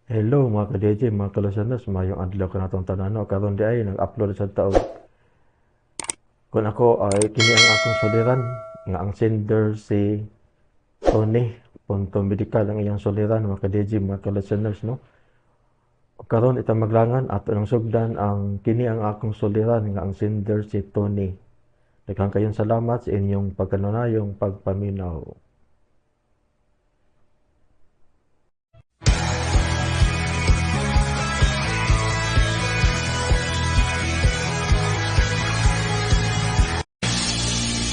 Hello mga ka-DJ, mga ka-listeners, mayong adlaw kanatong tanan no. Karon di ay nag-upload sa taog. Kung ako ay kini ang akong suliran nga ang sender si Tony Punto Medical ang iyang suliran mga ka-DJ, mga ka-listeners no. Karon itang maglangan ato nang sugdan ang kini ang akong suliran nga ang sender si Tony. Daghang kayong salamat sa inyong pagkanunayong pagpaminaw.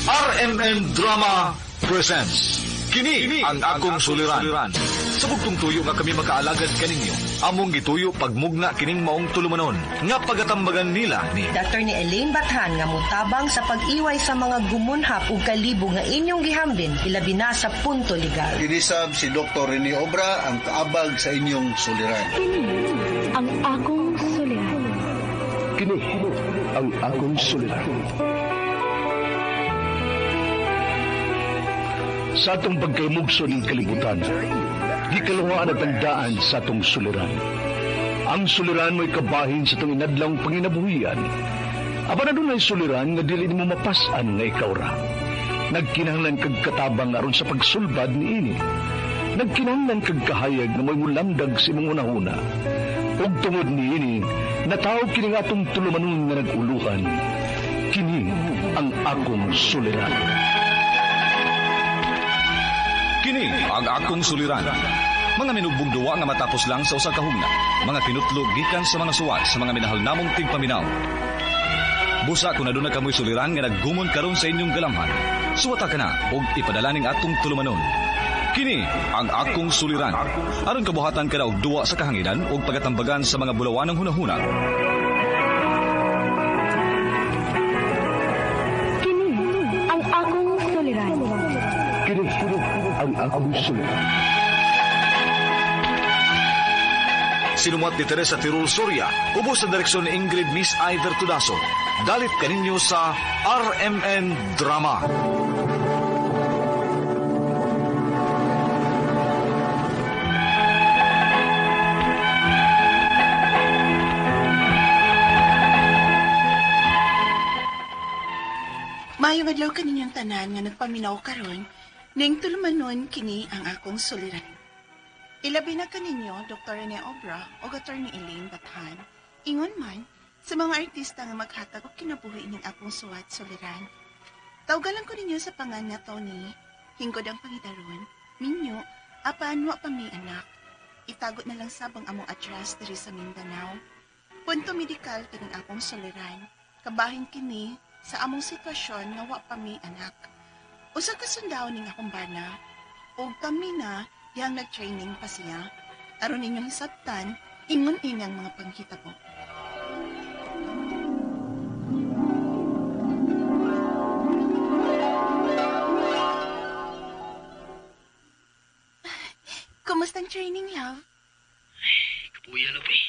RMN Drama presents Kini ang akong suliran. Sa bugtong tuyo nga kami makaalagad kaninyo, among gituyo pagmugna kining maong tulumanon nga pagatambagan nila ni Dr. ni Elaine Bathan nga mutabang sa pag-iway sa mga gumunhap ug kalibo nga inyong gihambin ilabi na sa punto legal. Kinisab si Dr. Rene Obra ang kaabag sa inyong suliran. Kini ang akong suliran. Kini ang akong suliran. Sa atong pagkaymugso ng kalibutan, gikaluhaan at ang daan sa atong suliran. Ang suliran mo'y kabahin sa itong inadlang panginabuhian. Apan adunay suliran nga dili nimo mapas-an nga ikaw ra. Nagkinahanglan kag katabang aron sa pagsulbad niini. Nagkinahanglan kag kahayag nga mo'y mulamdag sa imong hunahuna. Ug tungod niini, nataw kini nga atong tulumanon nga nag-uluhan. Kini ang akong suliran. Kini ang akong suliran. Mga minugbong duwa nga matapos lang sa usa ka hugna. Mga kinutlog gikan sa mga suwat sa mga minahal namong tigpaminaw. Busa kung aduna kamoy suliran nga naggumon karon sa inyong galamhan. Suwata ka na og ipadala ning atong tulumanon. Kini ang akong suliran. Aron kabuhatan ka na og duwa sa kahanginan og pagatambagan sa mga bulawanang hunahuna. Kini ang akong suliran. Kini ang akong suliran. Sinumat ni Teresa Tirul Soria, ubos sa direksyon ni Ingrid Miss Iver Tudaso. Dalit kaninyo sa RMN Drama. Maayong adlaw kaninyong tanan nga nagpaminaw karon, ning tulumanon kini ang akong suliran. Ilabi na kaninyo Dr. Rene Obra o Attorney Elaine Bathan. Ingon man sa mga artista nga maghatag og kinabuhi ning akong suwat suliran. Tawgalan ko ninyo sa pangan nga Tony, hinggod ang pangidaron, minyo, apan wa pa may anak. Itago na lang sabang among address diri sa Mindanao. Punto medikal kining akong suliran. Kabahin kini sa among sitwasyon nga wa pa mi anak. Usa ka sundao ning akong bana ug kami na dihang nag-training pa siya. Aron ninyong hisabtan, ingon inyang mga panghitabo. Kumusta ang training, love? Kapuya, love eh.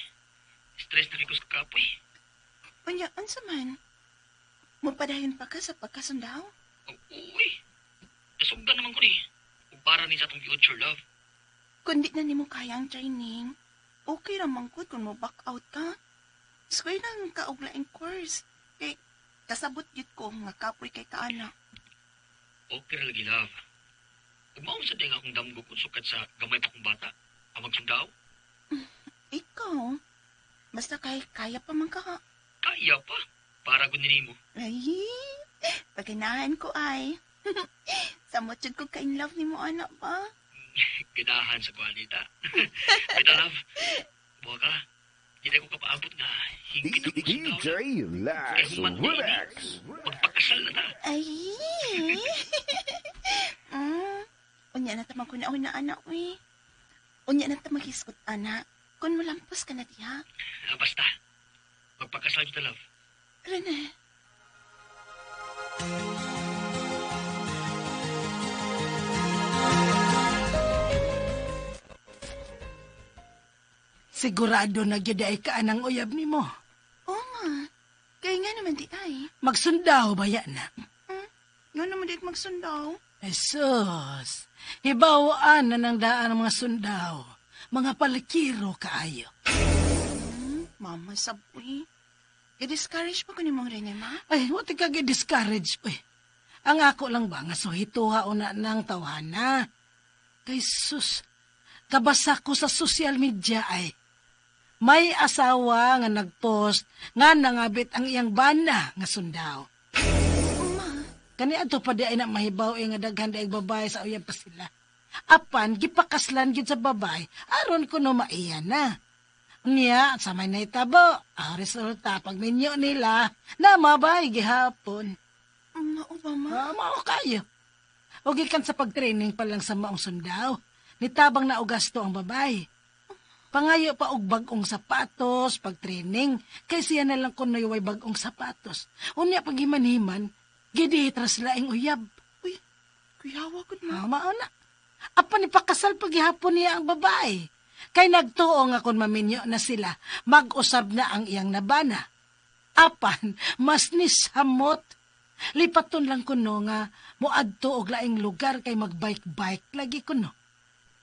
Stress na kay ko sa kapoy. Unya, unsa man? Mupadayon pa ka sa pagkasundao? Oh, uy. Nasugdan naman ko ni. Ug para ni sa atong future, love. Kundi na nimo kaya ang training, okay ra man gud kung mo back out ka. Square lang ka og laing course. Kay kasabot gyud ko nga kapoy kay kaana. Okay ra lagi, love. Ug mao sa ding akong damgo kung sukad sa gamay pa kong bata. Ang magsundao? Ikaw, basta kay kaya pa man ka. Kaya pa. Para gud nimo. Ay, paganahan ko ay. Samot jud ko ka in love nimo anak ba? Ganahan sa kuanita. Bita, love. Buha ka. Di na ko kapaabot nga hingpit ako sundao. DJ Lax Kay human na ini. Magpakasal na ta. Ay. Unya na ta maguna-una anak uy. Unya na ta maghisgot ana. Kun mulampos ka na diha. Ah, basta. Magpakasal kita, love. Rene. Sigurado na gyud ay ka ang uyab nimo. Oo ma. Kaya nga naman di ay. Magsundaw ba yan na? Nga naman di magsundaw. Jesus, hibawaan na ng daan ang mga sundaw. Mga palikiro kaayo. Mama, saboy. I-discourage pa ko ni mong Rene, ma? Ay, wa ka gi-discourage uy. Ang ako lang ba nga suhituha una ng tawhana. Kay sus, kabasa ko sa social media ay may asawa nga nagpost nga nangabit ang iyang bana nga sundaw. Ma, Kani adto pa di ay na mahibaw eh, nga daghan di ay babae sa uyab pa sila. Apan gipakaslan gid sa babae aron kuno maiya na. Niya, sa may nahitabo, ang resulta pag minyo nila, na mabay gihapon. mao ba, ma? Ah, mao kayo. O gikan sa pag-training pa lang sa maong sundaw, nitabang na ugasto ang babae. Pangayo pa og bag-ong sapatos pag-training, kay siya na lang kunoy way bag-ong sapatos. Unya pag himan-himan, gidi tras laing uyab. Uy, kuyawa ko ma. Ah, mao na. Apan ipakasal paghihapon niya ang babae. Kay nagtuo nga kung maminyo na sila, mag-usab na ang iyang nabana. Apan, mas nisamot. Lipaton lang kuno nga moadto og laing lugar kay magbike-bike lagi kuno.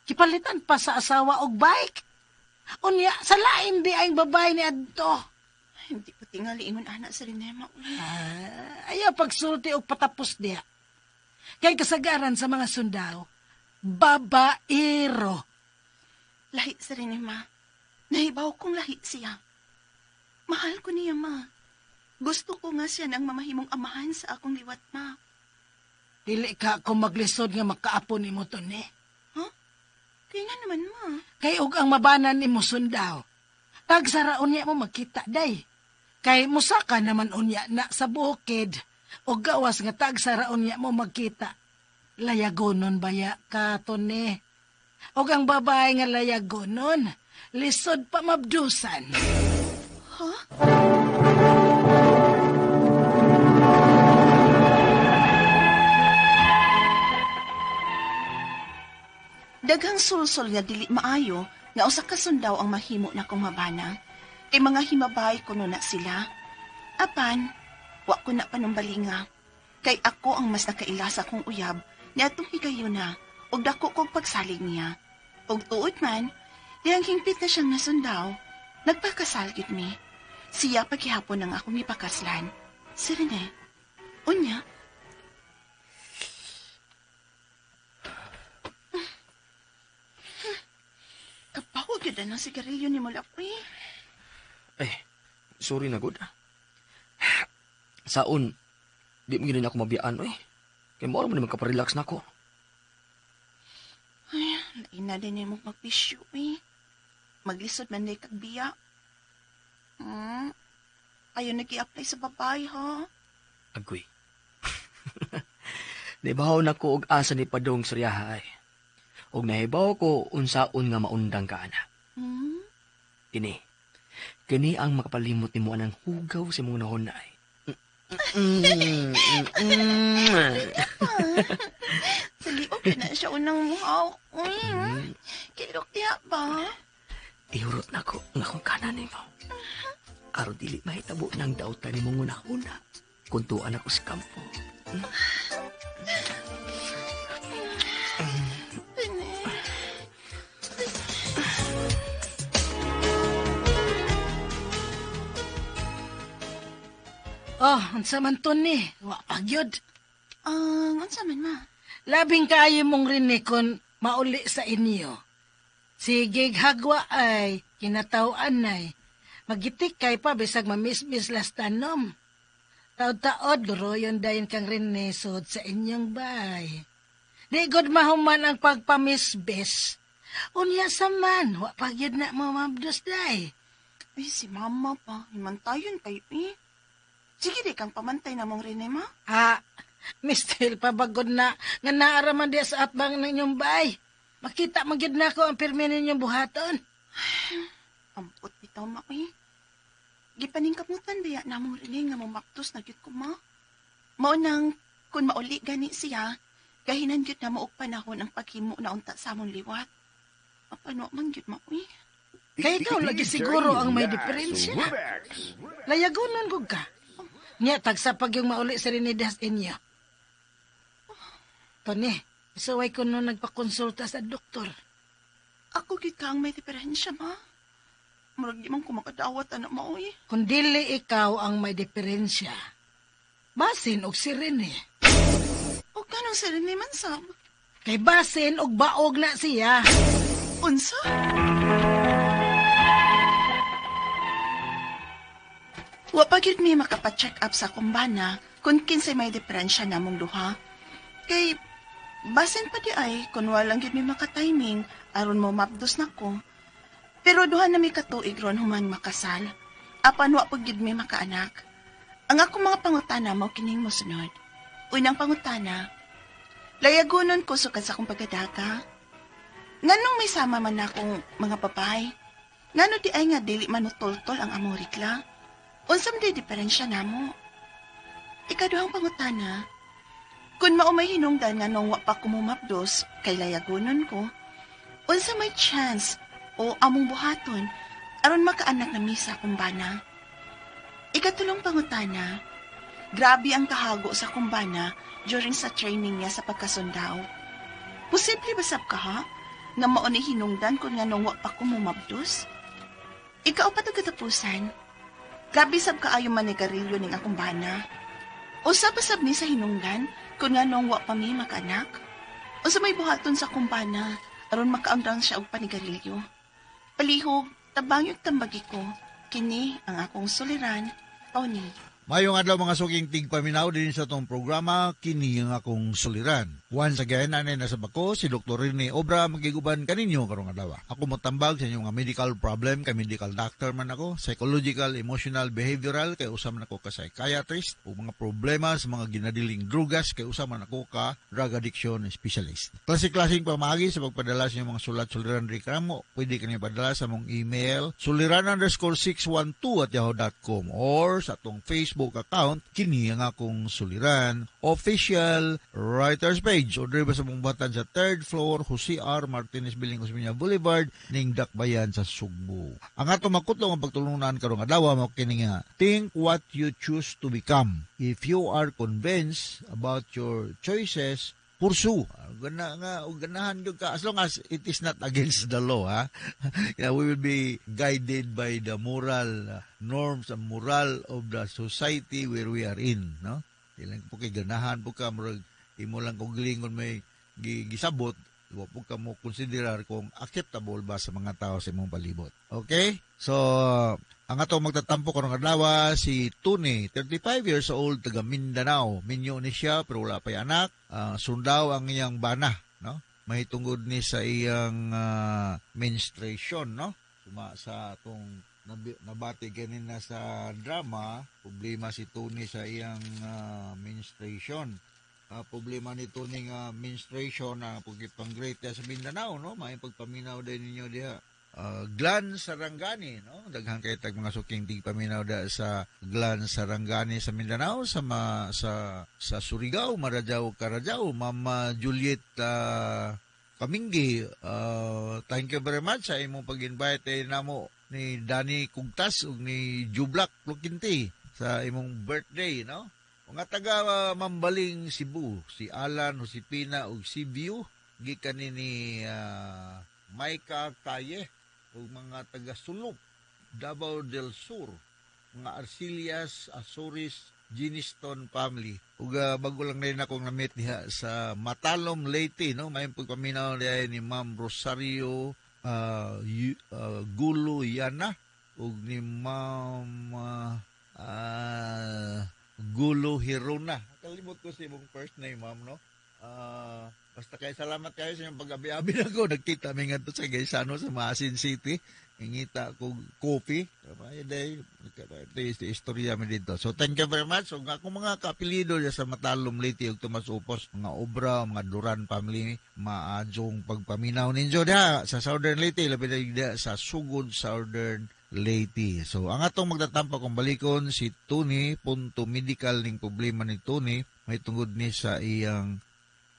Kipalitan pa sa asawa og bike. Unya, sa lain di ang babae ni adto. Hindi ko tingali ingon anak sa Rene, ma. Uy. Ah, ayaw pagsulti og patapos diya. Kay kasagaran sa mga sundao, babaero. Lahi sa Rene, ma. Nahibaw kong lahi siya. Mahal ko niya, ma. Gusto ko nga siya nang mamahimong amahan sa akong liwat, ma. Dili ka ako maglisod nga makaapo nimo to ni. Huh? Kaya nga naman, ma. Kay og ang mabanan nimo sundaw. Tagsara unya mo magkita day. Kay musaka naman unya na sa bukid. O gawas nga tagsara unya mo magkita. Layagonon baya ka tone. Og ang babae nga layagonon, lisod pa mabdusan. Huh? Daghang sulsol nga dili maayo nga usa ka sundaw ang mahimo na kong mabana. Kay mga himabay kuno na sila. Apan, wa ko na panumbalinga. Kay ako ang mas nakaila sa akong uyab niadtong higayuna ug dako kog pagsalig niya. Ug tuod man, diyang hingpit na siyang nasundaw, nagpakasal gyud mi. Siya paghihapon ang akong ipakaslan. Si Rene. Unya. Kapaw gyud na ng sigarilyo ni Mulapoy. Ay, sorry na good. Saon, di mo ginin ako mabiyaan, oy. Kay mao man magkaparelax na ako. Ay, lain na din mo magpisyo, eh. Maglisod man na kag biya. Ayaw nag-i-apply sa babae, ha? Agoy. Nahibaw na ko og asa ni Padong Suryaha, ay. Og nahibaw ko unsaon nga maundang ka, ana. Kini. Kini ang makapalimot nimo anang hugaw sa imong nahon ay. Sa liog na siya unang muhaw. Kilok diha ba? Ihurot na ko ang akong kanan nimo. Aron dili mahitabo ng dautan nimong una-una. Kuntuan ako sa kampo. Oh, unsa man to ni? Wa pa gyud. Unsa man ma? Labing kaayo mong rinig kon mauli sa inyo. Sige, hagwa ay, kinataw-an ay. Magitik kay pa, bisag mamismis las tanom. Taod-taod, guroyon dayon kang rinesod sa inyong bay. Di god mahuman ang pagpamisbis. Unya sa man, wa pa gyud na mamabdos day. Ay, si mama pa, himantayon kayo eh. Sige, di kang pamantay na mong Rene, ma. Ha, mistil pa bagod na, nga naaraman di sa atbang ng inyong bay. Makita magyud na ako ang pirmi ninyong buhaton. Ampot bitaw, ma, eh. Gipaningkamutan biya na mong Rene nga mamaktos na gyud ko, ma. Mao nang, kung mauli gani siya, gahinan gyud na mo og panahon ang paghimo na unta sa among liwat. Mapano man gyud, ma, eh. Kaya ikaw lagi siguro ang may diferensya. Layagonon gud ka. Nya, tagsa pag yung mauli sa Rinidas inyo. Tony, isuway ko nung nagpakonsulta sa doktor. Ako gid ka ang may diferensya, ma. Murag di man ko makadawat ana maoy. Kung dili ikaw ang may diferensya, basin og si Rene. O kanong si Rene man sab? Kay basin og baog na siya. Unsa? Wa pa gyud mi makapa-check up sa akong bana kung kinsay may diferensya namong duha. Kay basin pa di ay kung walang gyud mi makatiming aron mo mapdos na ko. Pero duha na mi katuig ron human makasal. Apan wa pa gyud mi makaanak. Ang akong mga pangutana mao kining mosunod. Unang pangutana, layagunon ko sukad sa akong pagkadaga. Nganong may sama man akong mga babae? Ngano di ay nga dili man mutultol ang among rikla? Unsa man di diferensya namo? Ikaduhang pangutana, kung mao may hinungdan nga nung wa pa kumumapdos kay layagunon ko, unsa may chance o among buhaton aron makaanak na misa akong bana? Ikatulong pangutana, grabe ang kahago sa akong bana during sa training niya sa pagkasundao. Posible ba sab ka ha? Nga mao ni hinungdan kung nga nung wa pa kumumabdos? Ikaw pa to katapusan. Grabe sab kaayo manigarilyo ning akong bana. Usa pa sab ni sa hinungdan kung nga nung wa pa mi makaanak? Usa may buhaton sa akong bana aron makaundang siya og panigarilyo. Palihog, tabang yung tambagi ko. Kini ang akong suliran, Tony. Mayong adlaw mga suking tigpaminaw din sa tong programa, kini ang akong suliran. Once again, anay nasa bako, si Dr. Rene Obra magiguban kaninyo karong adlaw. Ako motambag sa inyong mga medical problem, kay medical doctor man ako, psychological, emotional, behavioral, kay usa man ako ka psychiatrist, o mga problema sa mga ginadiling drugas, kay usa man ako ka drug addiction specialist. Klase-klaseng pamaagi sa pagpadala sa inyong mga sulat suliran reklamo, pwede kini padala sa mong email suliran_612@yahoo.com or sa atong Facebook account, kini ang akong suliran official writers page. O diri ba sa mong batan sa 3rd floor, Jose R. Martinez Building, Osmeña Boulevard, ning Dakbayan sa Sugbo. Ang ato makutlo ang pagtulunan karong adlaw mao kini nga, think what you choose to become. If you are convinced about your choices, pursue. Gana nga og ganahan gyud ka as long as it is not against the law, ha. Yeah, we will be guided by the moral norms and moral of the society where we are in, no? Ilang po kay ganahan po ka murag imo lang kung gilingon may gisabot, wa po ka mo konsiderar kung acceptable ba sa mga tao sa imong palibot. Okay? So, ang ato magtatampo karong adlaw si Tony, 35 years old, taga Mindanao. Minyo ni siya pero wala pa'y anak. Sundaw ang iyang bana, no? May tungod ni sa iyang menstruation, no? Suma sa atong nabati ganina sa drama, problema si Tony sa iyang menstruation. Problema ni Tony nga menstruation na pagkipang-great sa Mindanao, no? May pagpaminaw din ninyo diha. Glan Sarangani, no? Daghan kay tag mga suking tigpaminaw da sa Glan Sarangani sa Mindanao, sa sa Surigao, Maradjaw, Carajaw, Mama Juliet Kaminggi, thank you very much sa imong pag-invite namo ni Danny Kugtas ug ni Jublak Lukinti sa imong birthday, no? Mga taga Mambaling Cebu, si Alan, Josepina ug si View, gikan ni Maika Kaye ug mga taga Sulop, Davao del Sur, mga Arcilias, Azores, Giniston family. Ug bago lang rin akong na-meet diha sa Matalom, Leyte, no? May pagpaminaw diha ni Ma'am Rosario Gulo Yana ug ni Ma'am Gulo Hirona. Kalimot ko sa imong first name, ma'am, no? Basta kayo, salamat kayo sa inyong pag-abi-abi na ko. Nagkita mi ngadto sa Gaisano sa Maasin City. Ngita ko coffee. Ay, istorya mi dito. So, thank you very much. So, akong mga kapilido sa Matalom, Leyte ug Tomas Upos, mga Obra, mga Duran family, maadjong pagpaminaw ninyo diha sa Southern Leyte, labi na diha sa Sugod, Southern Leyte. So, ang atong magtatampo kung balikon si Tony, punto medical ning problema ni Tony, may tungod ni sa iyang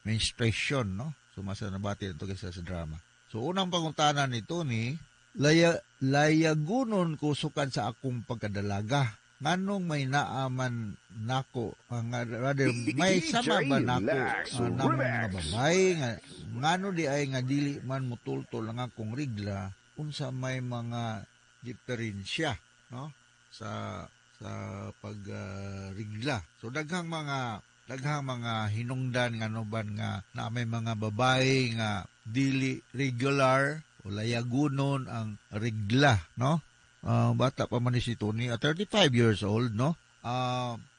menstruation, no? Sumasa nabati ito kaysa sa drama. So, unang pangutana ni Tony, layagunon ko sukad sa akong pagkadalaga. Nganong may naaman nako, nga, rather may sama ba nako namong mga babae nga ngano di ay nga dili man mutultol ang akong rigla, unsa may mga diferensya, no, sa sa pag rigla. So daghang mga hinungdan nga ban nga na may mga babae nga dili regular o layagunon ang rigla, no? Bata pa man ni si Tony, 35 years old, no?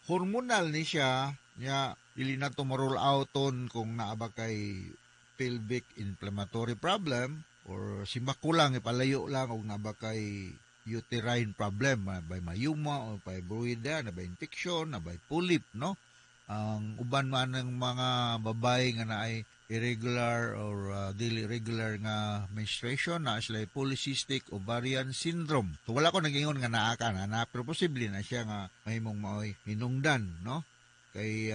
Hormonal ni siya, nya dili na to ma-rule out on kung naa ba kay pelvic inflammatory problem or simbako lang, ipalayo lang, og naa ba kay uterine problem, by myoma o fibroid, na by infection, na by polyp, no? Ang uban man ng mga babae nga naay irregular or dili regular nga menstruation na sila polycystic ovarian syndrome. So wala ko nagingon nga naa ka na, na pero posible na siya nga mahimong maoy hinungdan, no? Kay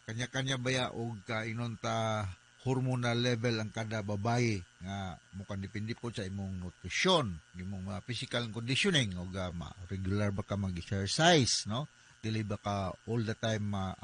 kanya-kanya baya og kainon ta hormonal level ang kada babae nga mukhang depende po sa imong nutrisyon, imong physical conditioning og regular ba ka mag-exercise, no? Dili ba ka all the time ma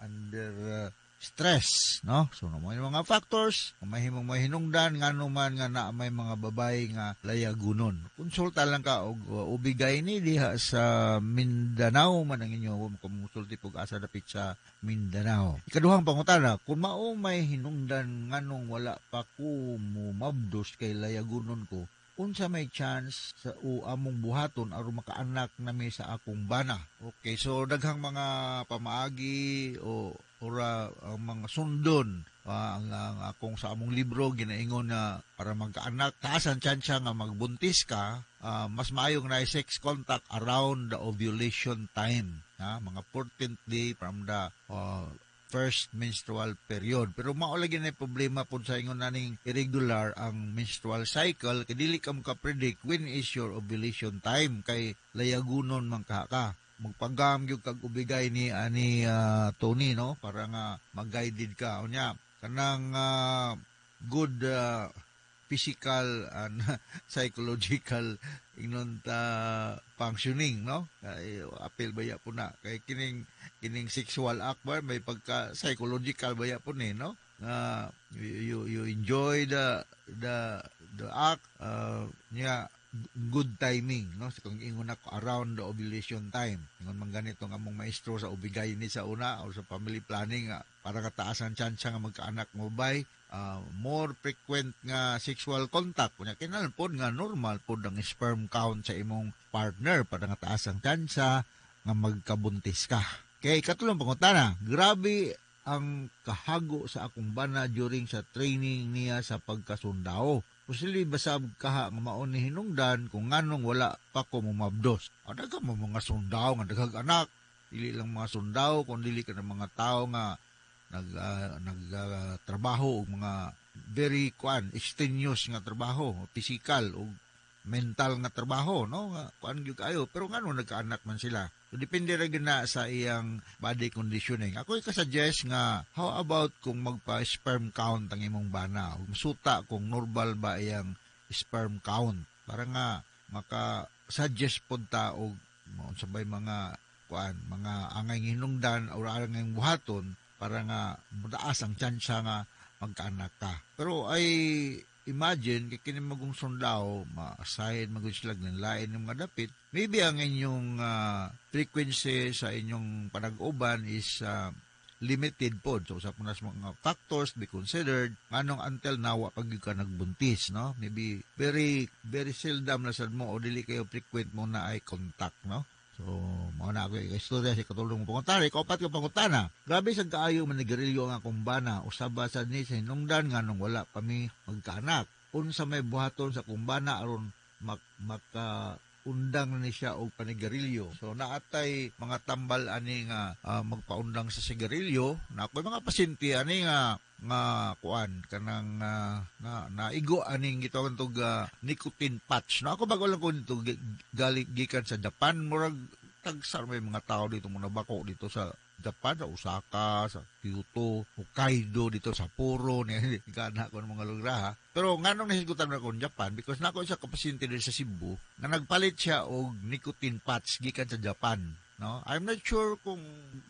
under stress, no? So no mga factors mahimong mahinungdan ngano man nga na may mga babae nga layagunon. Konsulta lang ka og ubigay ni diha sa Mindanao man ang inyo kung musulti pug asa dapit sa Mindanao. Ikaduhang pangutana, kung mao may hinungdan nganong wala pa ko mumabdos kay layagunon ko, unsa may chance sa o among buhaton aron makaanak nami sa akong bana? Okay, so daghang mga pamaagi o ora ang mga sundon. Ang akong sa among libro ginaingon na para magkaanak, taas ang tsansa nga magbuntis ka, mas maayong na sex contact around the ovulation time, ha? Mga 14th day from the first menstrual period. Pero mao lagi na problema pud sa ingon naning irregular ang menstrual cycle kay dili ka maka-predict when is your ovulation time kay layagunon man ka ka. Magpagam gyud kag ubigay ni ani Tony, no, para nga mag-guided ka. Unya kanang good physical and psychological ingnon ta functioning, no? Kay apil baya po na kay kining kining sexual act ba may pagka psychological baya po ni, no, nga you enjoy the act, nya good timing, no? So, kung ingon ako around the ovulation time, ingon man ganito nga among maestro sa ubigay ni sa una o sa family planning nga para kataas ang tsansa nga magkaanak mo bay more frequent nga sexual contact. Kunya kinahanglan pod nga normal pod ang sperm count sa imong partner para nga taas ang tsansa nga magkabuntis ka. Kay katulong pangutana, grabe ang kahago sa akong bana during sa training niya sa pagkasundao. Posible ba sab kaha nga mao ni hinungdan kung nganong wala pa ko mumabdos? Ah, daghan mo mga sundao nga daghang anak. Dili lang mga sundao, kun dili ka ng mga tao nga nag trabaho og mga very kuan extenuous nga trabaho, physical o mental nga trabaho, no, nga kuan gyud kayo, pero ngano nagkaanak man sila? So depende ra gyud na sa iyang body conditioning. Ako ika-suggest nga how about kung magpa sperm count ang imong bana ug masuta kung normal ba iyang sperm count para nga maka suggest pod ta og unsa bay mga kuan, mga angay hinungdan o angay buhaton para nga mutaas ang tsansa nga magkaanak ka. Pero ay imagine kay kini magong sundao, ma-assign magong sila ng lain ng mga dapit. Maybe ang inyong frequency sa inyong panag-uban is limited pod. So sa punas mga factors be considered nganong until now wa pag ka nagbuntis, no? Maybe very very seldom na sad mo o dili kayo frequent mo na ay contact, no? So, mao na ako istorya sa katulong mo pangutana. Ikapat ka pangutana. Grabe sa kaayo manigarilyo ang akong bana. Usaba sa ni sa hinungdan nganong wala pa mi magkaanak. Unsa may buhaton sa akong bana aron maka undang ni siya og panigarilyo? So naatay mga tambal ani nga magpaundang sa sigarilyo. Na ako'y mga pasyente ani nga nga kuan kanang na naigo aning gitawag tog nicotine patch. No, ako bago lang ko nito gali gikan sa Japan, murag tagsar may mga tao dito mo nabako dito sa Japan, sa Osaka, sa Kyoto, Hokkaido, dito sa Sapporo, ni kana ko ng mga lugar ha. Pero nganong nahisgutan na akong Japan because nako isa ka pasyente diri sa Cebu nga nagpalit siya og nicotine patch gikan sa Japan, no? I'm not sure kung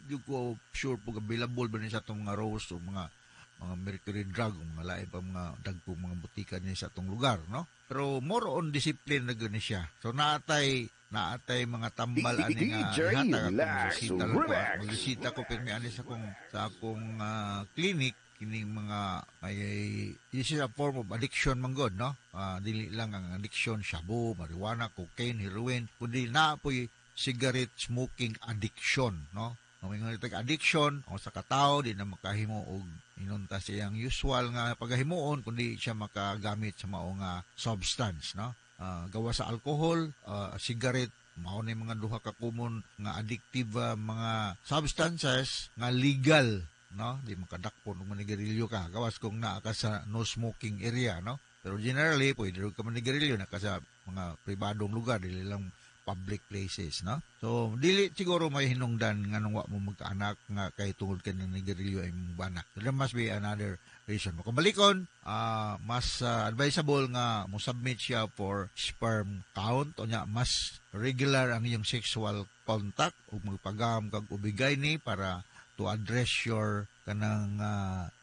di ko sure kung available ba ni sa atong mga Rose o mga Mercury Drug o mga lain pa mga dagkong mga butika niya sa atong lugar, no? Pero more on discipline na gani siya. So naatay mga tambal ani nga DJ ihatag akong Lax resita lang ko. Remix. Magresita ko pirmi ani sa akong clinic kining mga may, this is a form of addiction man gud, no? Dili lang ang addiction shabu, marijuana, cocaine, heroin, kundi naa poy cigarette smoking addiction, no? Ang ingon tag addiction o sa katao di na makahimo og inunta siyang usual nga pagahimuon kundi siya makagamit sa mao nga substance, no? Gawa sa alcohol, cigarette, mao ni mga duha ka common nga addictive mga substances nga legal, no? Di makadakpon kung manigarilyo ka gawas kung naa ka sa no smoking area, no? Pero generally pwede rin ka manigarilyo na ka sa mga pribadong lugar, dili lang public places, no? So dili siguro may hinungdan nganong wa mo magkaanak nga kay tungod kay nanigarilyo ay imong bana. So there must be another reason. Kung balikon, mas advisable nga mo submit siya for sperm count o nya mas regular ang iyong sexual contact ug magpagam kag ubigay ni para to address your kanang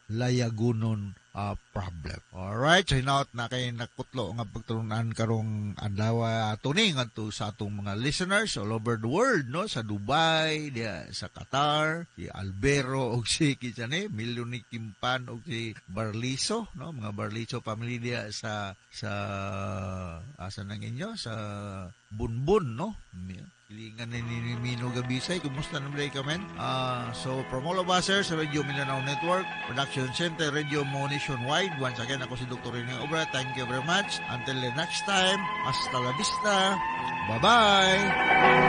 layagunon problem. Alright, so hinaot na kay nakutlo nga pagtulunan karong adlaw ato ni ngadto sa atong mga listeners all over the world, no? Sa Dubai, diya sa Qatar, si Albero og si kinsa ni Milyo ni Kimpan og si Barliso, no? Mga Barliso family diya sa asa nang inyo sa Bunbun, no? Hilingan ni Mino Gabisay. Kumusta naman ka, men? So, from all of us here sa Radio Mindanao Network, Production Center, Radio Mo Nationwide. Once again, ako si Dr. Rene Obra. Thank you very much. Until the next time, hasta la vista. Bye-bye!